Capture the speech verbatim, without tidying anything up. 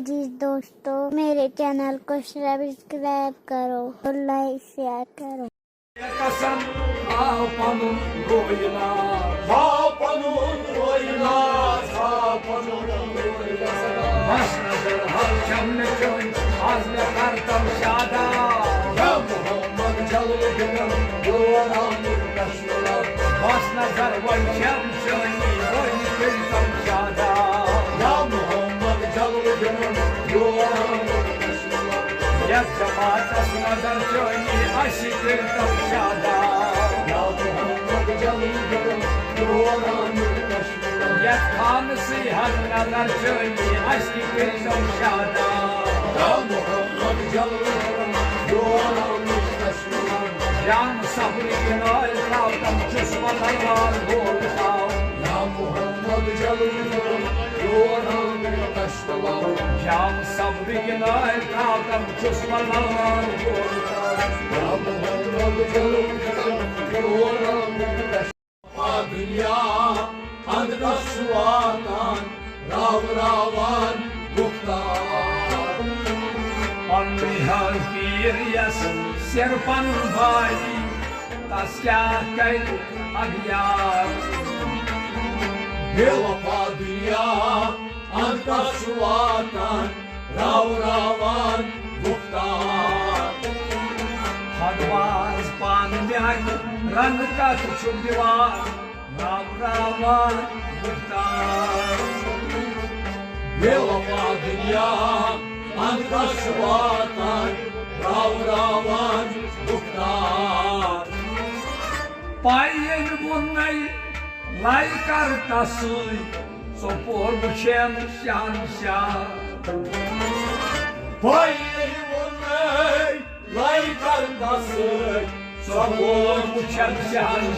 عزیز دوستو، میرے چینل کو سبسکرائب کرو اور لائک شیئر کرو۔ قسم آو پنُن رویہِ ناو، آو پنُن رویہِ ناو، آو پنُن رویہِ ناو۔ بس نظر حل چھم نہٕ چٲنۍ، آز مےٚ کر تم شاداب۔ یا محمد جلوٕ دِنم، یور آمُت کشمیر۔ بس نظر وۄنۍ چھم چٲنی، وۄنۍ کٔرۍ تم شاداب۔ یا محمد جلوٕ دِنم، یور آمُت کشمیر۔ یتھ جماعتس نظر چٲنی، اسی کٔرۍ تم شاداب۔ یا محمد جلوٕ دِنم، یور آمُت کشمیر۔ یتھ خانہٕ سٕے ہن نظر چٲنی، اسی کٔرۍ تم شاداب۔ یا محمد جلوٕ دِنم، یور آمُت کشمیر۔ جام صبرٕکۍ نٲلۍ ترٛاو تم، چھُس بہٕ تلوار گول تھاو۔ یا محمد جلوٕ دِنم، یور آمُت کشمیر۔ جام صبرٕکۍ نٲلۍ ترٛاو تم، چھُس بہٕ تلوار گول تھاو۔ یا محمد جلوٕ دِنم، یور آمُت کشمیر۔ دُنیا اندکس چھُ واتان، راو راوان گُفتار۔ پننُے حظ پیٖر یس سیر پنُن بایی، تس کیٛاہ کرِ اغیار۔ بے وفا دُنیا اندکس چھُ واتان، راو راوان گُفتار۔ خۄدواز پانہٕ میانہِ رنہٕ کتھ چھُکھ دِوان، راو راوان گُفتار۔ بے وفا دُنیا اندکس چھُ واتان، راو راوان گُفتار۔ پاے ییٚلہِ ووٚننَے لَے کر تسٕے، ژوٚپور وٕچھن شہنشاہ۔ پاے ییٚلہِ ووٚننَے لَے کر تسٕے، ژوٚپور وٕچھن شہنشاہ۔